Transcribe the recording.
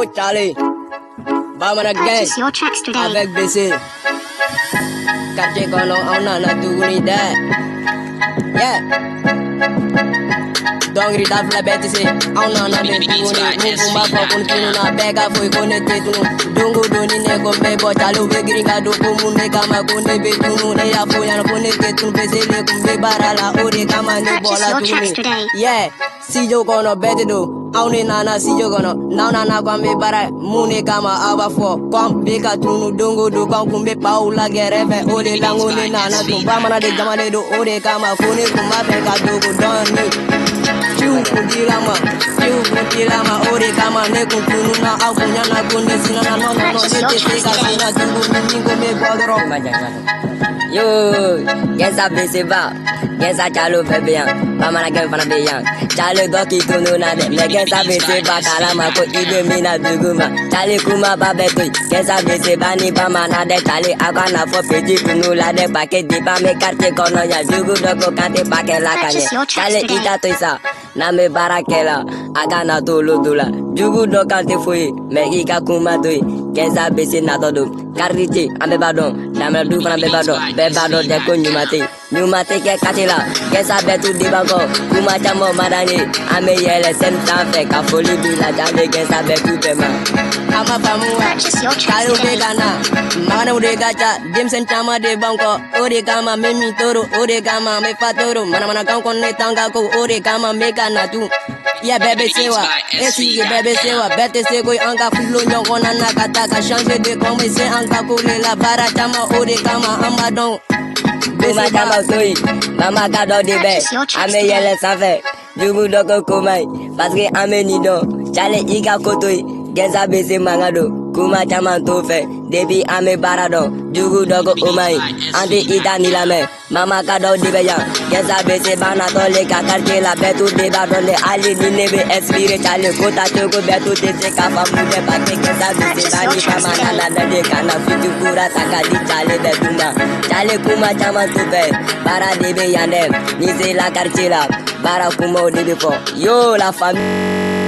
Ko Charlie, Bamanan Gang Purchase your tracks today. Avec BC. Quartier kɔnɔ anw nana tuguni dɛ. Yeah. Dɔnkilida fila bɛɛ tɛ se, anw nana de tuguni. Mun kun b'a fɔ ko n tununa, bɛɛ ka fɔ ko ne tɛ tunu. Don o don ni ne ko n bɛ bɔ, Charlie bɛ girin ka don ko mun de kama ko ne bɛ tunu. Ne y'a fɔ ɲɛna ko ne tɛ tunu, BC de kun bɛ baara la, o de kama ne Purchase bɔla your tracks tuguni. today. Yeah, studio kɔnɔ bɛɛ tɛ don. Anw de nana studio kɔnɔ, n'aw nana k'an bɛ baara mun de kama aw b'a fɔ k'an bɛ ka tunu don o don k'an kun bɛ paw la gɛrɛfɛ o de la n ko ne nana tun bamanan de jamana don o de kama ko ne kun b'a fɛ ka dogo dɔɔni. Ciw kun dira ma, ciw kun dira ma, o de kama ne kun tununa aw kun ɲɛna ko ne sinana nɔ nɔ nɔ ne tɛ se ka sina tuguni ni ko n bɛ bɔ dɔrɔn. Yo, Gensa BC ba, Gensa Chalo bɛɛ bɛ yan, Bamanan Gang fana bɛ yan. Chalo dɔ k'i tunu na dɛ, mais Gensa BC ba kalama ko i bɛ min na dugu ma. Chale kuma ba bɛɛ to yen, Gensa BC ba ni Bamanan dɛ, Chale aw kana fɔ petit tunu la dɛ, parce que depuis an bɛ quartier kɔnɔ yan, jugu dɔ ko k'an tɛ ba kɛ la ka ɲɛ. Purchase your tracks Chale i today. ta to yen sa, n'an bɛ baara kɛ la, a kana to olu do la. Jugu dɔ kan tɛ foyi ye, mais i ka kuma to yen. Gensa BC natɔ don, quartier an bɛɛ b'a dɔn, Daminɛdugu fana bɛɛ b'a dɔn, bɛɛ b'a dɔn dɛ ko ɲuman tɛ yen. Ɲuman tɛ kɛ quartier la, Gensa bɛɛ t'u diban kɔ, kuma caman man d'an ye, an bɛ yɛlɛ scène sanfɛ ka foli bila Chale Gensa bɛɛ t'u bɛɛ ma. A ma faamu wa? Purchase your tracks Charlie bɛ today. ka na, maganɛw de ka ca, denmisɛnnin caman de b'an kɔ, o de kama n bɛ min toro, o de kama n bɛ fa toro, manamanakan kɔnɔ ne t'an ka ko, o de kama n bɛ ka na tun. Ya bɛɛ bɛ se wa? Esike bɛɛ bɛ se wa? Bɛɛ tɛ se koyi an ka filo ɲɔgɔn na na ka taa ka changer de kɔn bɛ se an ka ko de la baara caman o de kama an b'a dɔn. Kuma caman to yen, mama ka dɔ de bɛ, Purchase your an tracks bɛ today. yɛlɛ sanfɛ, jugu dɔ ko ko man ɲi, parce que an bɛ nin dɔn, Chale i ka ko to yen, Gensa BC mankan don, kuma caman t'o fɛ, depuis an bɛ baara dɔn, jugu dɔ ko o man ɲi, an tɛ i ta nin lamɛn, mama ka dɔ de bɛ yan, Gensa BC ba natɔ le ka quartier la, bɛɛ t'u de b'a dɔn dɛ, hali ni ne bɛ inspiré Chale ko ta cogo bɛɛ t'u tɛ se k'a faamu dɛ, parce que Gensa BC ba ni Bamanan nana de ka na futu kura ta ka di Chale bɛɛ t'u ma. Chale kuma caman t'u fɛ, baara de bɛ yan dɛ, n'i sera quartier la, baara kumaw de bɛ fɔ. Yo la famille.